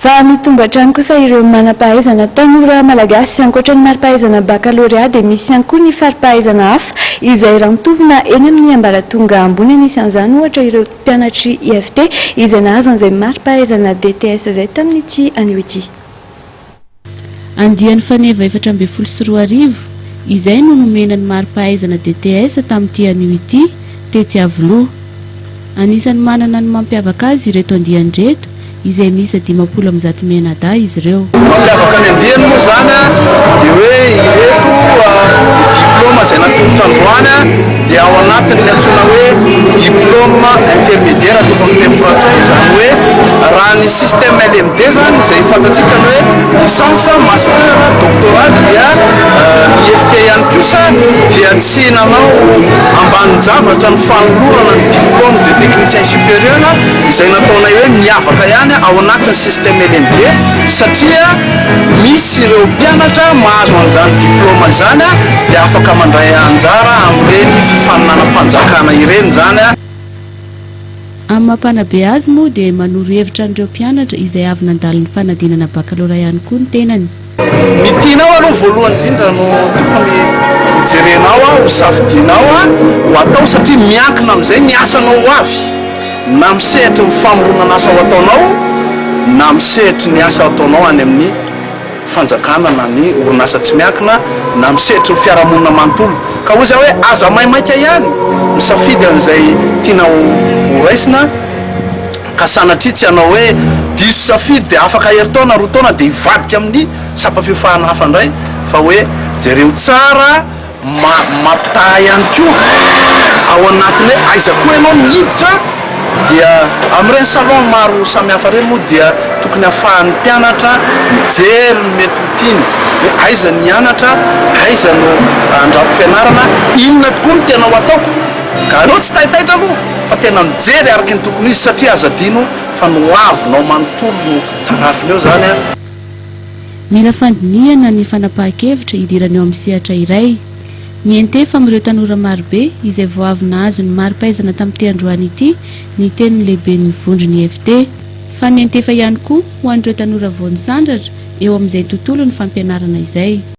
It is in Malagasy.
Fa mitombo hatrany kosa ireo manam-pahaizana tanora malagasy. Ankoatra ny mari-pahaizana bakalorea dia misy ihany koa ny fari-pahaizana hafa izay rantovina eny amin'ny ambaratonga ambony. Anisan'izany ohatra ireo mpianatry IFT izay nahazo an'izay mari-pahaizana DTS izay tamin'ity anio ity. Andiany faneva 2014 izay no nomena ny mari-pahaizana DTS tamin'ity anio ity tetsy Iavoloha. Anisan'ny manana ny mampiavaka azy ireto andiany ireto izay miisa 150 mianadahy izy ireo. Mampiavaka ny andiany moa izany dia hoe ireto ny diplaoma izay natolotra androany dia ao anatin'ny antsoina hoe diplôme intermédiaire ataoko amin'ny teny frantsay, izany hoe raha ny système LMD izany izay fantatsika ny hoe licence, master, doctorat dia ny IFT ihany kosa dia tsy nanao ambanin-javatra ny fanolorana ny diplôme de technicien supérieur izay nataonay hoe miavaka ihany ao anatin'ny système LMD satria misy ireo mpianatra mahazo an'izany diplôme izany dia afaka mandray anjara amin'ireny fifaninanam-panjakana ireny izany. Amin'ny maha mpanabe azy moa dia manoro hevitra an'ireo mpianatra izay avy nandalo ny fanadinana bakalorea ihany koa ny tenany. Ny tianao aloha voalohany indrindra no tokony ho jerenao, ho safidianao, ho atao satria miankina amin'izay ny asanao ho avy na amin'ny sehatry ny famoronana asa ho ataonao na amin'ny sehatry ny asa ataonao any amin'ny fanjakana na ny orinasa tsy miankina na amin'ny sehatry ny fiarahamonina manontolo. Ka hoy izaho hoe aza maimaika ihany misafidy an'izay tiana ho raisina ka sanatria tsy hanao hoe diso safidy dia afaka herintaona, 2 taona dia hivadika amin'ny sampam-piofahana hafa indray fa hoe jereo tsara, mampitaha ihany koa ao anatiny hoe aiza koa ianao no hiditra. Dia amin'ireny salon maro samihafa ireny moa dia tokony ahafahan'ny mpianatra mijery ny mety ho tiany hoe aiza ny hianatra, aiza no handrato fianarana, inona tokoa no tena ho ataoko. Ka aleo tsy taitaitra aloha fa tena mijery araka ny tokony izy satria aza adino fa ny hoavinao manontolo no tarafina eo zany a. Mila fandinihana ny fanapahan-kevitra hidirana eo amin'ny sehatra iray. Niantefa amin'ireo tanora marobe izay vao avy nahazo ny mari-pahaizana tamin'ity androany ity ny tenin'ny lehiben'ny vondron'ny IFT. Fa niantefa ihany koa ho an'ireo tanora vao nisandratra eo amin'izay tontolon'ny fampianarana izay.